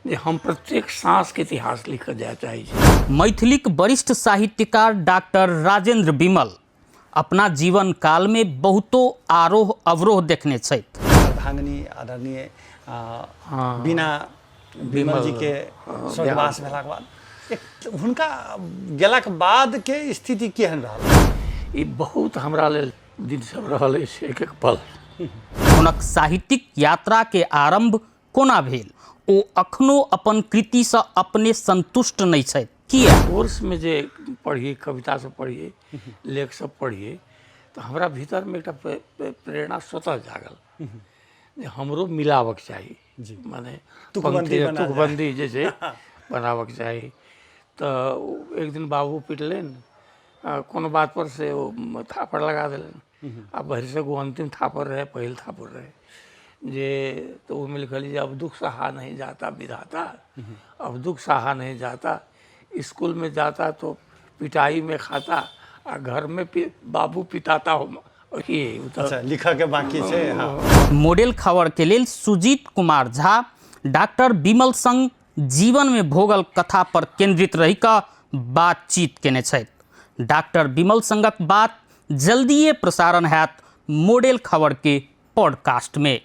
जे हम प्रत्येक साँसके इतिहास लिख कऽ जाय चाहै छी। मैथिलीक वरिष्ठ साहित्यकार डाक्टर राजेंद्र विमल अपना जीवन काल मे बहुतो आरोह अवरोह देखने छथि। अर्धांगिनी आदरणीय बीना विमल जी के स्वर्गवास भेलाके बाद एक हुनका गेलाके बाद के स्थिति केहन रहल? ई बहुत हमरा लेल दिन सब रहल अछि, एक एक पल। हुनक साहित्यिक यात्रा के आरंभ कोना भेल? ओ अखनो अपन कृति सँ अपने संतुष्ट नहि छथि, किया? कोर्समे जे पढ़ियै, कविता सब पढ़ियै, लेख सब पढ़ियै, तऽ हमरा भीतरमे एकटा प्रेरणा स्वतः जागल जे हमरो मिलाबक चाही, माने तुकबंदी पंक्ति बना जाय। तुकबंदी जे छै बनाबक चाही। तऽ एक दिन बाबू पिटलनि, कोनो बात पर से ओ थापड़ लगा देलनि, आ भरिसक ओ अंतिम थापड़ रहै, पहिल थापड़ रहै जे। तऽ ओहिमे लिखलियै जे अब दुख सहा नहीं जाता विधाता, अब दुख सहा नहीं जाता, स्कूल में जाता तो पिटाई में खाता, आ घर में बाबू पिटाता हो। ये ओ तऽ अच्छा, लिखऽ के बाकी छै। हाँ। मॉडल खबर के लेल सुजीत कुमार झा डॉक्टर विमल संग जीवन में भोगल कथा पर केंद्रित रहि कऽ बातचीत केने छथि। डॉक्टर विमल संगक बात जल्दिए प्रसारण हैत मॉडल खबर के पॉडकास्ट में।